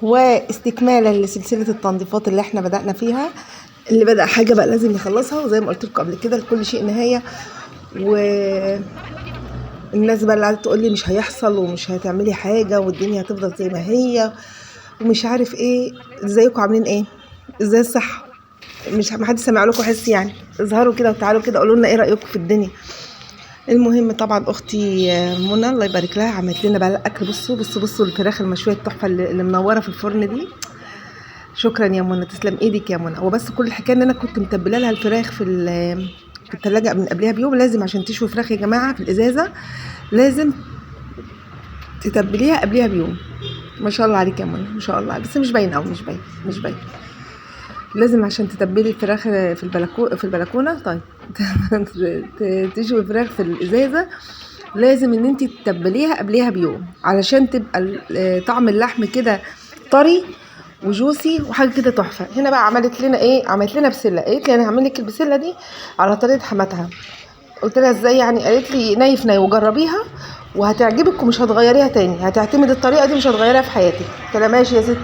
واستكمالا لسلسلة التنظيفات اللي احنا بدأنا فيها. اللي بدأ حاجة بقى لازم يخلصها، وزي ما قلت لكم قبل كده لكل شيء نهاية. والناس بقى اللي قعدت تقول لي مش هيحصل ومش هتعملي حاجة والدنيا هتفضل زي ما هي ومش عارف ايه. ازيكم عاملين ايه؟ ازاي الصحة؟ مش محدش سامع لكم حس يعني. اظهروا كده وتعالوا كده قولوا لنا ايه رأيكم في الدنيا. المهم طبعا اختي منى الله يبارك لها عملت لنا بقى الاكل. بصوا بصوا بصوا الفراخ المشويه التحفة اللي منورة في الفرن دي. شكرا يا منى، تسلم ايدك يا منى. هو بس كل الحكاية ان انا كنت متبله لها الفراخ في الثلاجة من قبلها بيوم. لازم عشان تشوي فراخ يا جماعة في الازازه لازم تتبليها قبلها بيوم. ما شاء الله عليك يا منى، ما شاء الله، بس مش باين قوي، مش باين مش باين. لازم عشان تتبلي الفراخ في في البلكونه. طيب تشوي فراخ في الازازه لازم ان انت تتبليها قبلها بيوم علشان تبقى طعم اللحم كده طري وجوسي وحاجه كده تحفة. هنا بقى عملت لنا ايه؟ عملت لنا بسلة. قالت لي انا هعمل لك البسله دي على طريقه حماتها. قلت لها ازاي يعني؟ قالت لي نايف ناي وجربيها وهتعجبك ومش هتغيريها تاني، هتعتمد الطريقة دي مش هتغيريها في حياتك. قلت لها ماشي يا ستي.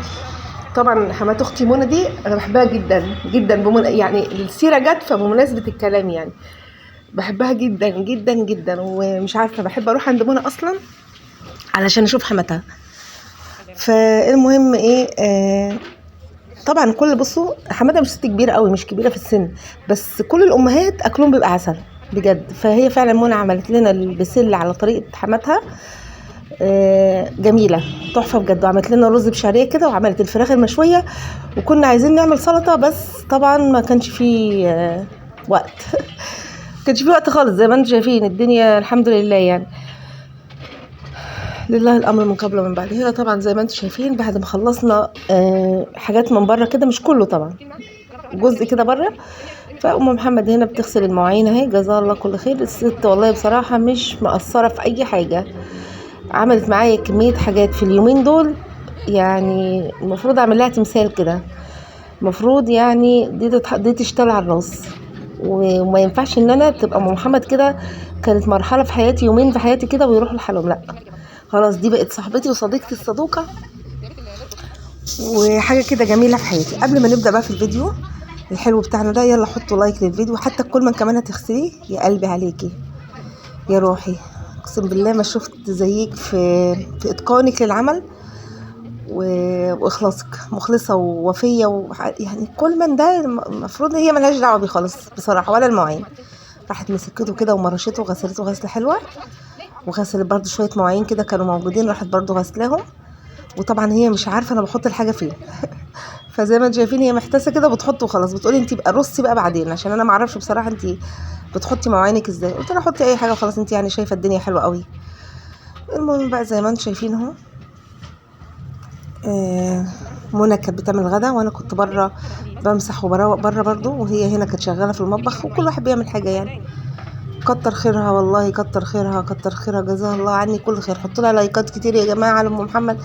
طبعا حمات اختي منى دي انا بحبها جدا جدا، يعني السيرة جت فبمناسبه الكلام يعني بحبها جدا جدا جدا، ومش عارفه بحب اروح عند منى اصلا علشان اشوف حماتها. فالمهم ايه، طبعا كل بصوا حمادة مش ست كبيرة قوي، مش كبيرة في السن، بس كل الامهات اكلهم بيبقى عسل بجد. فهي فعلا منى عملت لنا البسله على طريقه حماتها، جميلة تحفة بجد. وعملت لنا رز بشعريه كده، وعملت الفراخ المشويه، وكنا عايزين نعمل سلطة بس طبعا ما كانش فيه وقت ما كانش فيه وقت خالص. زي ما انتم شايفين الدنيا الحمد لله يعني، لله الامر من قبل ومن بعد. هنا طبعا زي ما انتم شايفين بعد ما خلصنا حاجات من بره كده، مش كله طبعا، جزء كده بره. فام محمد هنا بتغسل المواعين اهي، جزاها الله كل خير. الست والله بصراحة مش مقصرة في اي حاجة، عملت معايا كمية حاجات في اليومين دول، يعني المفروض اعمل لها تمثال كده، المفروض يعني دي تشتغل على الراس. وما ينفعش ان انا تبقى ام محمد كده كانت مرحلة في حياتي، يومين في حياتي كده ويروحوا لحالهم، لا خلاص دي بقت صاحبتي وصديقتي الصدوقه وحاجه كده جميلة في حياتي. قبل ما نبدا بقى في الفيديو الحلو بتاعنا ده، يلا حطوا like للفيديو، حتى كل ما كمان هتغسليه. يا قلبي عليكي يا روحي، اقسم بالله ما شفت زيك في اتقانك للعمل واخلاصك، مخلصة ووفيه يعني كل من ده المفروض هي ملهاش دعوه بيه خالص بصراحة، ولا المواعين. راحت مسكته كده ومرشته وغسلته غسله حلوة، وغسلت برده شوية مواعين كده كانوا موجودين، راحت برده غسلاهم. وطبعا هي مش عارفه انا بحط الحاجة فين فزي ما انتم شايفين هي محتاسه كده بتحط وخلاص، بتقولي انت بقى رصي بقى بعدين عشان انا ما اعرفش بصراحة انت بتحطي مواعينك ازاي. قلت لها حطي اي حاجة وخلاص، انت يعني شايفه الدنيا حلوة قوي. المهم بقى زي ما انتم شايفين اهو، منى كانت بتعمل غدا وانا كنت بره بمسح وبروق بره برده، وهي هنا كانت شغالة في المطبخ، وكل واحد بيعمل حاجة يعني. كتر خيرها والله، كتر خيرها كتر خيرها، جزاها الله عني كل خير. حطوا لها لايكات كتير يا جماعة على ام محمد.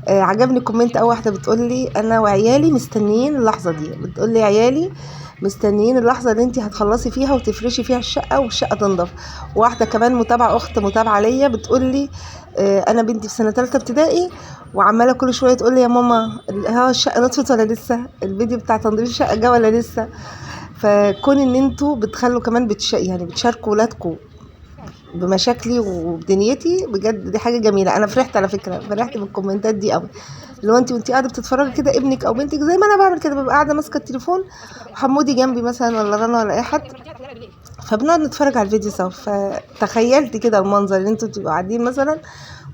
عجبني comment اول واحدة بتقول لي انا وعيالي مستنيين اللحظة دي، بتقول لي عيالي مستنيين اللحظة اللي انت هتخلصي فيها وتفرشي فيها الشقة والشقه تنضف. واحدة كمان متابعه، اخت متابعه ليا، بتقول لي انا بنتي في سنة ثالثة ابتدائي وعماله كل شوية تقول لي يا ماما ها الشقة نطفت ولا لسه، الفيديو بتاع تنظيف الشقة جه ولا لسه. فكون ان انتوا بتخلوا كمان يعني بتشاركوا ولادكم بمشاكلي وبدنيتي بجد، دي حاجة جميلة. انا فرحت على فكرة، فرحت بالكومنتات دي قوي. لو انت وانت قاعدة بتتفرجي كده ابنك او بنتك زي ما انا بعمل كده، ببقى قاعدة ماسكه التليفون وحمودي جنبي مثلا ولا رنا ولا اي حد، فبنقعد نتفرج على الفيديو سوا. فتخيلت كده المنظر ان انتوا تبقوا قاعدين مثلا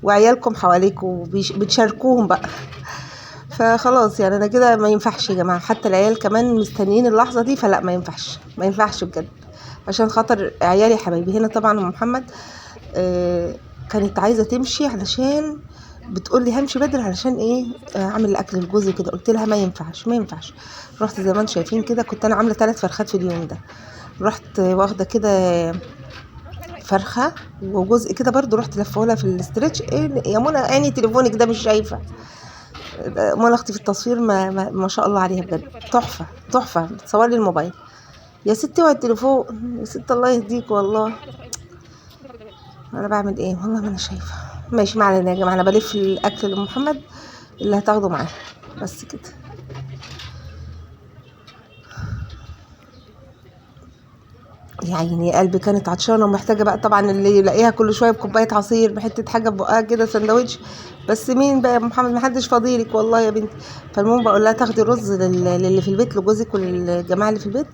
وعيالكم حواليكم وبتشاركوهم بقى. فخلاص يعني انا كده ما ينفعش يا جماعة، حتى العيال كمان مستنيين اللحظة دي، فلا ما ينفعش، ما ينفعش بجد عشان خاطر عيالي حبايبي. هنا طبعا ام محمد كانت عايزه تمشي علشان بتقول لي همشي بدري علشان ايه، اعمل الاكل لجوزي كده. قلت لها ما ينفعش ما ينفعش. رحت زي ما انتم شايفين كده، كنت انا عامله 3 فرخات في اليوم ده، رحت واخده كده فرخة وجزء كده برضو رحت لفه لها في ال stretch. ايه يا منى عيني تليفونك ده مش شايفه. منى اختي في التصوير ما شاء الله عليها بجد تحفة تحفة، بتصور لي الموبايل. يا ستي اوعي التليفون يا ست الله يهديك، والله انا بعمل ايه والله ما انا شايفه. ماشي ما علينا يا جماعة، انا بلف الاكل لمحمد اللي هتاخده معاه. بس كده. يا عيني يا قلبي، كانت عطشانة ومحتاجة بقى طبعا اللي يلاقيها كل شوية بكوبايه عصير، بحته حاجة في بقها كده، سندوتش. بس مين بقى يا أم محمد؟ محدش فاضيلك والله يا بنتي. فالمهم بقول لها تاخدي رز للي في البيت، لجوزك وللجماعه اللي في البيت.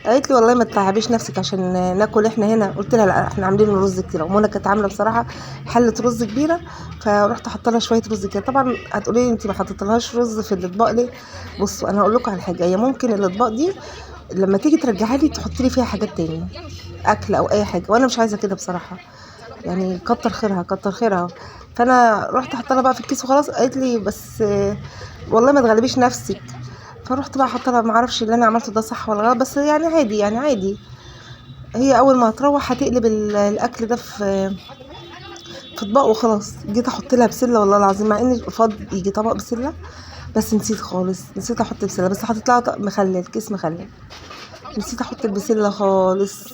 قالت لي والله ما تتعبيش نفسك عشان ناكل احنا هنا. قلت لها لا احنا عاملين رز كتير، ومنى كانت عامله بصراحة حله رز كبيرة، فرحت حاطه لها شوية رز كده. طبعا هتقولي لي انت ما حطيتلهاش رز في الاطباق ليه؟ بصوا انا هقول لكم على حاجة، هي ممكن الاطباق دي لما تيجي ترجعها لي تحطي لي فيها حاجات تاني، اكل او اي حاجة، وانا مش عايزه كده بصراحة، يعني كتر خيرها كتر خيرها. فانا رحت حاطه لها بقى في الكيس وخلاص. قالت لي بس والله ما تغلبيش نفسك. فروحت بقى حاطه لها، ما اعرفش اللي انا عملته ده صح ولا غلط، بس يعني عادي، يعني عادي. هي اول ما هتروح هتقلب الاكل ده في اطباق وخلاص. جيت احط لها بسلة والله العظيم، مع ان فاض يجي طبق بسلة، بس نسيت خالص، نسيت احط بسلة، بس حطيت لها مخلل، كيس مخلل، نسيت احط البسله خالص.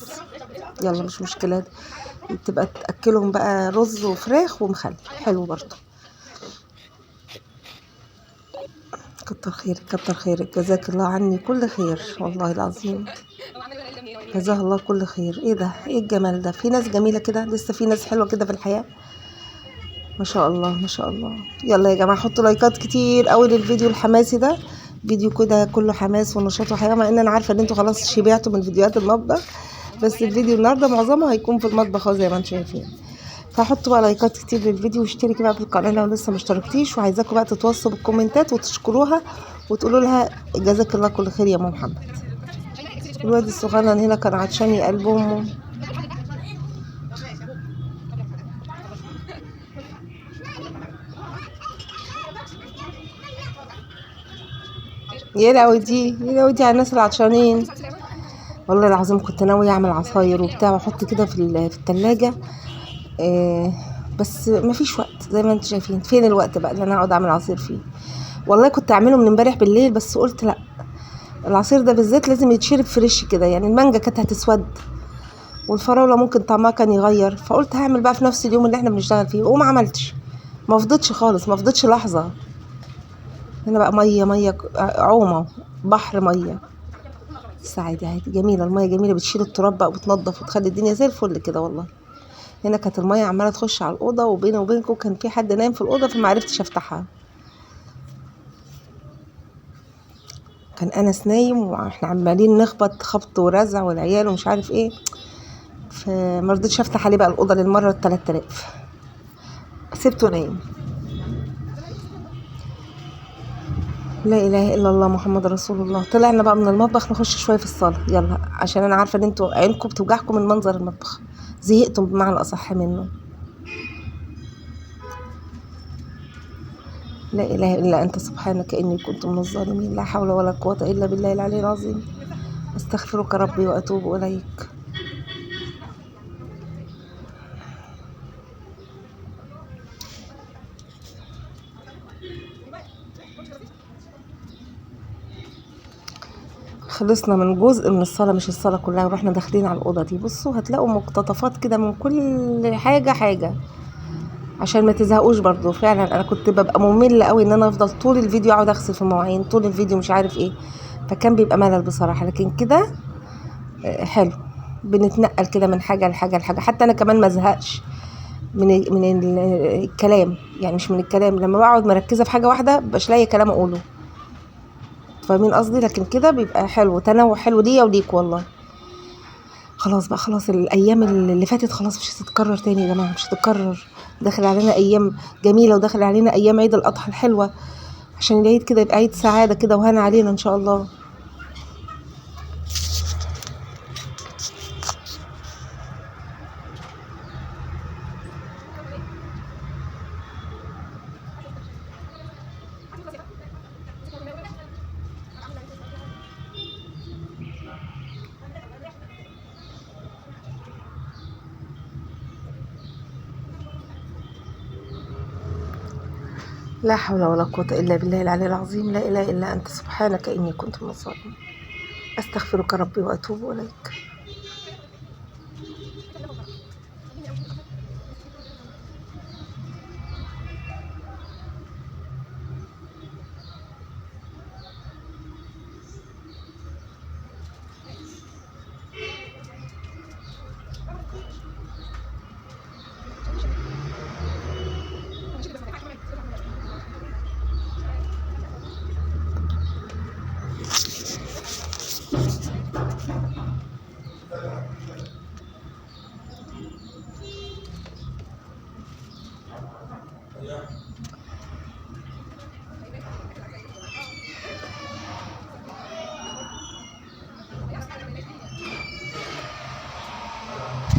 يلا مش مشكلة، تبقى تاكلهم بقى رز وفراخ ومخلل حلو برضو. كتر خيرك كتر خيرك، جزاك الله عني كل خير والله العظيم، جزاه الله كل خير. ايه ده؟ ايه الجمال ده؟ في ناس جميلة كده، لسه في ناس حلوة كده في الحياة، ما شاء الله ما شاء الله. يلا يا جماعة حطوا لايكات كتير قوي للفيديو الحماسي ده، فيديو كده كله حماس ونشاط وحياه، مع ان انا عارفه ان انتوا خلاص شبعتوا من فيديوهات المطبخ، بس الفيديو النهارده معظمه هيكون في المطبخ اهو زي ما انتم شايفين. فحطوا بقى لايكات كتير للفيديو، واشتركي بقى في القناة لو لسه ما اشتركتيش، وعايزاكم بقى تتواصلوا بالكومنتات وتشكروها وتقولوا لها جزاك الله كل خير يا ام محمد. الواد الصغنن هنا كان عطشان يا قلب امه. يا لهوي دي، يا لهوي دي على الناس العطشانين والله العظيم. كنت ناوية اعمل عصاير وبتاع واحط كده في التلاجة، بس مفيش وقت زي ما انتم شايفين. فين الوقت بقى اللي انا اقعد اعمل عصير فيه؟ والله كنت اعمله من امبارح بالليل، بس قلت لا، العصير ده بالذات لازم يتشرب fresh كده، يعني المانجا كانت هتسود والفراوله ممكن طعمها كان يغير، فقلت هعمل بقى في نفس اليوم اللي احنا بنشتغل فيه، وما عملتش، ما فضتش خالص، ما فضتش لحظة. هنا بقى مية مية عومه، بحر مية، بس عادي عادي، جميلة المية، جميلة بتشيل التراب بقى وبتنضف وتخلي الدنيا زي الفل كده والله. هنا كانت المية عماله تخش على الاوضة، وبيني وبينكم كان في حد نايم في الاوضة فما عرفتش افتحها، كان انس نايم واحنا عمالين نخبط خبط ورزع والعيال ومش عارف ايه، فما رضيتش افتح عليه بقى الاوضة للمرة 3000، سبته نايم. لا اله الا الله محمد رسول الله. طلعنا بقى من المطبخ نخش شوية في الصاله، يلا عشان انا عارفه ان انتوا عينكم بتوجعكم من منظر المطبخ، زهقتم بمعنى اصح منه. لا اله الا انت سبحانك اني كنت من الظالمين، لا حول ولا قوة الا بالله العلي العظيم، استغفرك ربي واتوب اليك. خلصنا من جزء من الصاله، مش الصاله كلها، ورحنا داخلين على الاوضة دي. بصوا هتلاقوا مقتطفات كده من كل حاجة حاجة عشان ما تزهقوش برضو. فعلا انا كنت ببقى مملة قوي ان انا افضل طول الفيديو اقعد اغسل في مواعين طول الفيديو مش عارف ايه، فكان بيبقى ملل بصراحة. لكن كده حلو، بنتنقل كده من حاجة لحاجة لحاجة، حتى انا كمان ما ازهقش من الكلام، يعني مش من الكلام، لما بقعد مركزه في حاجة واحدة مبقاش لاقي كلام اقوله، فاهمين قصدي؟ لكن كده بيبقى حلو، تنوع حلو ليا وليك والله. خلاص بقى، خلاص الايام اللي فاتت خلاص مش هتتكرر تاني يا جماعة، مش هتتكرر. داخل علينا ايام جميلة، وداخل علينا ايام عيد الاضحى الحلوة، عشان العيد كده يبقى عيد سعادة كده وهنا علينا ان شاء الله. لا حول ولا قوة إلا بالله العلي العظيم، لا إله إلا أنت سبحانك إني كنت من الظالمين، أستغفرك ربي وأتوب إليك.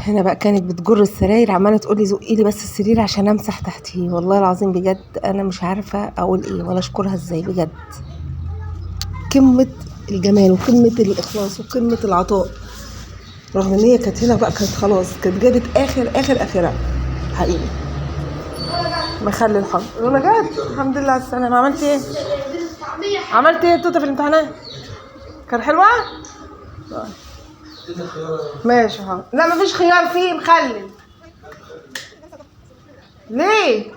هنا بقى كانت بتجر السراير، عماله تقول لي زقي لي بس السرير عشان امسح تحتيه. والله العظيم بجد انا مش عارفه اقول ايه ولا اشكرها ازاي، بجد قمة الجمال وقمة الاخلاص وقمة العطاء. رغم ان هي كانت هنا بقى كانت خلاص، كانت جابت اخر اخر اخرها حقيقي. مخلي الحمد لله جت، الحمد لله على السلامة. عملت ايه؟ عملت ايه يا توته في الامتحانات؟ كان حلوة؟ ماشي. ها لا مفيش خيار، فيه مخلل. ليه؟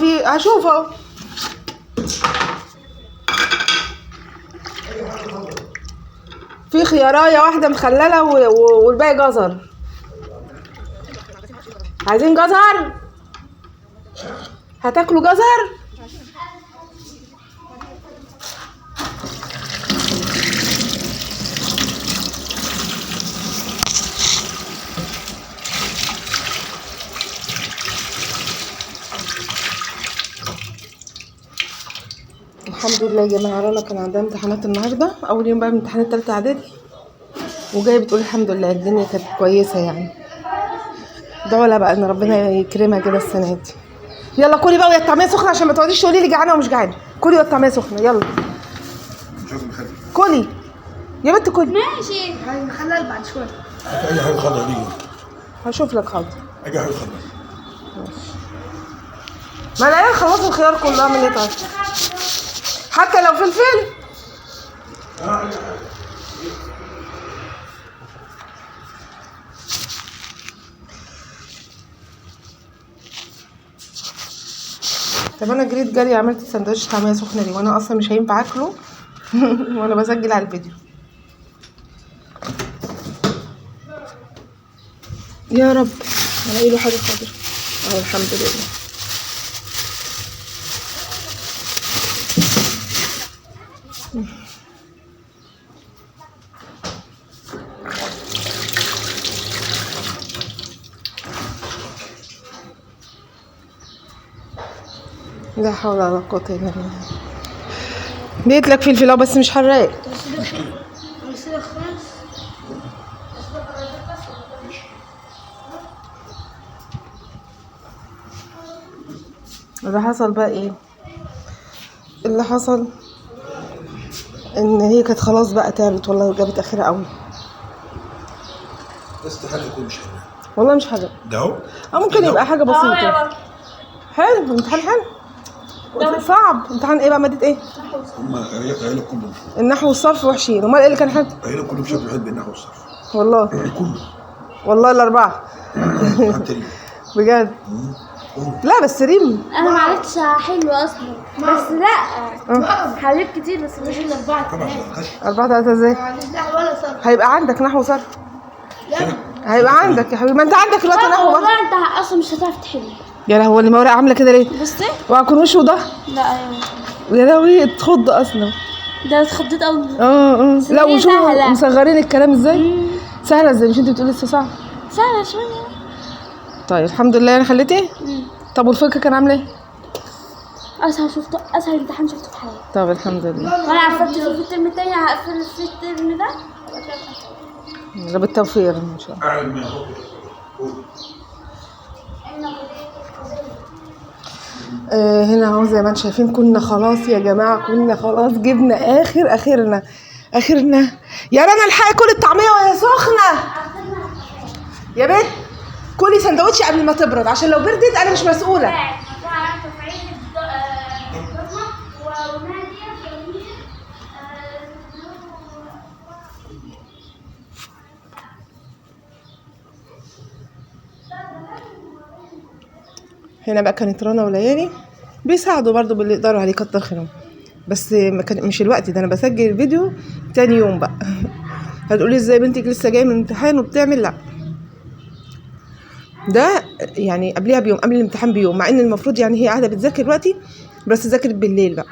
في هشوف اهو. في خيارايه واحدة مخلله والباقي جزر. عايزين جزر؟ هتاكلوا جزر؟ الحمد لله يا جماعة، رنا كان عندها امتحانات النهارده، اول يوم بقى من امتحانات تالتة اعدادي، وجاية بتقول الحمد لله الدنيا كانت كويسة يعني. ادعوا لها بقى ان ربنا يكرمها كده السنة دي. يلا كلي بقى ويا الطعمية سخنة عشان ما تقعديش تقولي لي جعانة ومش جعانة. كلي ويا الطعمية سخنة، يلا كلي يا بنت كلي. ماشي هنخلل بعد شوية. اي حاجة خضرا دي هشوف لك. حاضر اي حاجة خضرا. ماشي. ما العيال خلصوا الخيار كله، اعمل ايه طيب؟ حتى لو فلفل. طب انا جريت جري عملت سندوتش طعميه سخنة دي، وانا اصلا مش هينفع اكله وانا بسجل على الفيديو. يا رب الاقي له حاجة خضرا اهو، الحمد لله. لا حول ولا قوة إلا بالله. لقيت لك فلفل اهو بس مش حراق. اللي حصل بقى ايه؟ اللي حصل ان هي كانت خلاص بقى تعبت والله، وجابت اخرها قوي. بس حاجة يكون مش حراق والله، مش حراق ده اهو. ممكن يبقى حاجة بسيطة. حلو امتحان، حلو صعب. امتحان ايه بقى؟ مادة ايه؟ هم عيالك كلهم النحو والصرف وحشين. امال ايه اللي كان حلو؟ عيالك كلهم شكله حلو بالنحو والصرف والله كله، والله الاربعة بجد. لا بس ريم انا ما عرفتش احله اصلا، بس لا حليت كتير بس مش الاربعة. 4 3 ازاي؟ هيبقى عندك نحو وصرف، هيبقى عندك يا حبيبي. ما انت عندك دلوقتي نحو والله انت اصلا مش هتعرف تحل. يا لهوي المورقه عامله كده ليه؟ بصي وهكون وشه وده. لا ايوه يا لهوي اتخض اصلا، ده اتخضيت قوي. لا وشوفوا مصغرين الكلام ازاي. سهلة ازاي؟ مش انت بتقولي لسه صعب؟ سهلة شوية. طيب الحمد لله. انا خليتي. طب والفقه كان عامل ايه؟ اسهل، شفته اسهل امتحان شفته في حياتي. طب الحمد لله. وانا قفلت في الترم الثاني، هقفل في الترم ده. بالتوفيق ان شاء الله. هنا اهو زي ما انتم شايفين كنا خلاص يا جماعة، كنا خلاص جبنا اخر اخرنا اخرنا. يا رنا الحقي كل الطعمية وهي سخنة يا بنت. كلي سندوتش قبل ما تبرد عشان لو بردت انا مش مسؤولة. هنا بقى كانت رنا وليالي بيساعدوا برضو باللي يقدروا عليه، كتر خيرهم. بس ما كان مش الوقت ده، انا بسجل الفيديو تاني يوم بقى. هتقولي ازاي بنتك لسه جاية من الامتحان وبتعمل؟ لا ده يعني قبلها بيوم، قبل الامتحان بيوم، مع ان المفروض يعني هي قاعدة بتذاكر دلوقتي، بس ذاكرت بالليل بقى.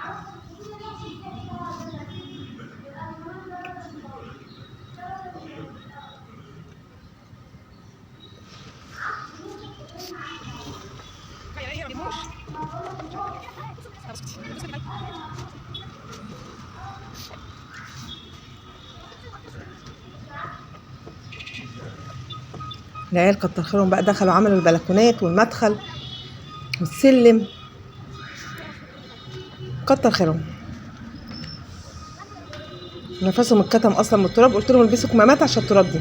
العيال كتر خيرهم بقى، دخلوا عملوا البلكونات والمدخل والسلم، كتر خيرهم. نفسهم اتكتم اصلا من التراب، قلت لهم البسوا كمامات عشان التراب دي.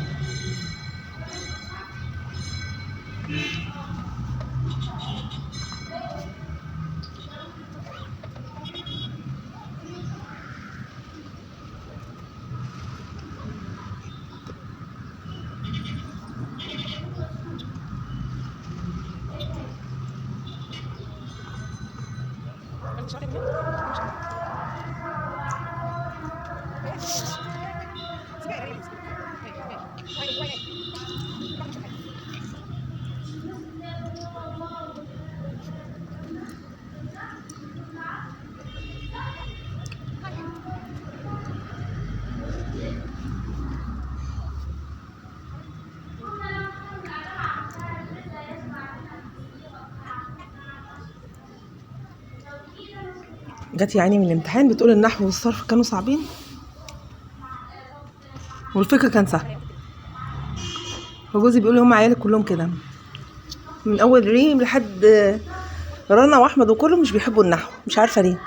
جت يعني من الامتحان بتقول النحو والصرف كانوا صعبين والفقه كان سهل. فجوزي بيقول لي هم عيالك كلهم كده، من اول ريم لحد رنا واحمد وكلهم مش بيحبوا النحو، مش عارفه ليه.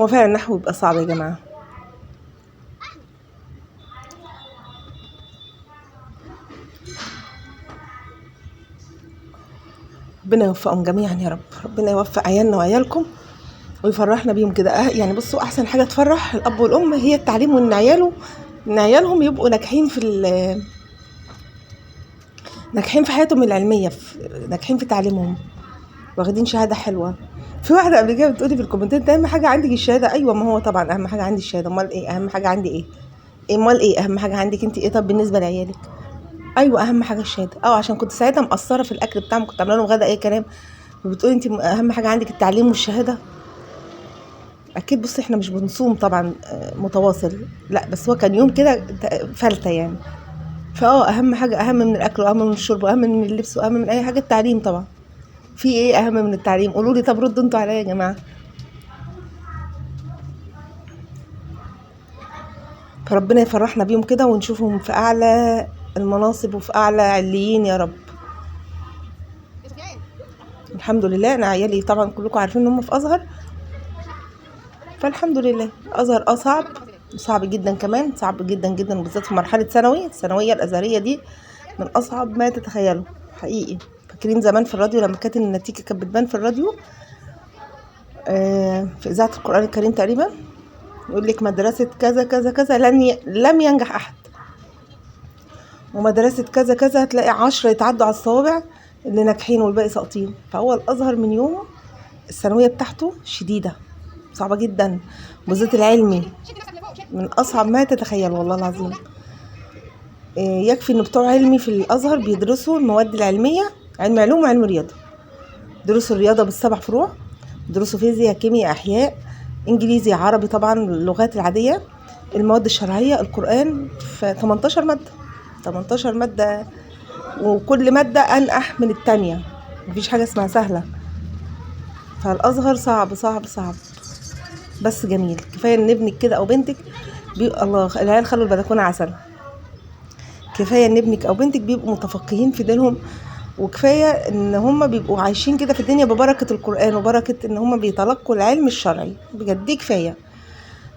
هو فعلا النحو بيبقى صعب يا جماعة. ربنا يوفقهم جميعا يا رب، ربنا يوفق عيالنا وعيالكم ويفرحنا بيهم كده. يعني بصوا، احسن حاجة تفرح الاب والام هي التعليم، وان عياله، ان عيالهم يبقوا ناجحين في ناجحين في حياتهم العلمية، ناجحين في تعليمهم، واخدين شهادة حلوة. في واحدة قبل كده بتقولي في الكومنتات اهم حاجة عندك الشهادة. ايوه، ما هو طبعا اهم حاجة عندي الشهادة، امال ايه اهم حاجة عندي؟ ايه امال ايه اهم حاجة عندك انت؟ ايه طب بالنسبة لعيالك؟ ايوه اهم حاجة الشهادة. عشان كنت ساعتها مقصرة في الاكل بتاعهم، كنت عامله لهم غدا اي كلام، وبتقولي انت اهم حاجة عندك التعليم والشهادة. اكيد بصي احنا مش بنصوم طبعا متواصل، لا، بس هو كان يوم كده فلتة يعني. فاه اهم حاجة، اهم من الاكل واهم من الشرب واهم من اللبس واهم من اي حاجة التعليم طبعا. في ايه اهم من التعليم؟ قولوا لي، طب ردوا انتوا عليا يا جماعة. فربنا يفرحنا بيهم كده ونشوفهم في اعلى المناصب وفي اعلى عليين يا رب. الحمد لله انا عيالي طبعا كلكم عارفين ان هم في ازهر، فالحمد لله. الازهر صعب، صعب جدا كمان، صعب جدا جدا، بالذات في مرحلة ثانوي. الثانوية الازهريه دي من اصعب ما تتخيلوا حقيقي. فاكرين زمان في الراديو لما كانت النتيجة كانت بتبان في الراديو، في اذاعة القران الكريم تقريبا، يقول لك مدرسه كذا كذا كذا لم ينجح احد، ومدرسة كذا كذا هتلاقي 10 يتعدوا على الصوابع اللي ناجحين والباقي ساقطين. فهو الازهر من يومه الثانوية بتاعته شديدة، صعبة جدا، بالذات العلمي من اصعب ما تتخيل والله العظيم. يكفي ان بتوع علمي في الازهر بيدرسوا المواد العلمية، علم علوم وعلم رياضة، درسوا الرياضة بالسبع فروع، درسوا فيزياء كيمياء احياء انجليزي عربي طبعا اللغات العادية، المواد الشرعية، القران، في 18 مادة، 18 مادة، وكل مادة انقح من التانية، مفيش حاجة اسمها سهلة. فالازهر صعب صعب صعب، بس جميل. كفاية ان ابنك كده او بنتك الله، العيال خلوا البلكونه عسل. كفاية ان ابنك او بنتك بيبقوا متفقهين في دينهم، وكفاية ان هم بيبقوا عايشين كده في الدنيا ببركة القران وبركة ان هم بيتلقوا العلم الشرعي، بجد دي كفاية.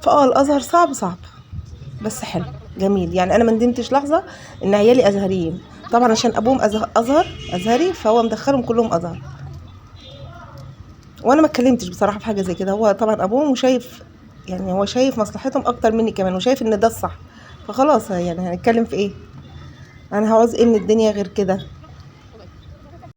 الازهر صعب صعب بس حلو جميل. يعني انا ما ندمتش لحظة ان عيالي ازهريين، طبعا عشان ابوهم ازهر ازهري، فهو مدخلهم كلهم ازهر، وانا ما اتكلمتش بصراحة في حاجة زي كده. هو طبعا ابوهم وشايف، يعني هو شايف مصلحتهم اكتر مني كمان، وشايف ان ده الصح، فخلاص يعني هنتكلم في ايه؟ انا هعوز ايه من الدنيا غير كده؟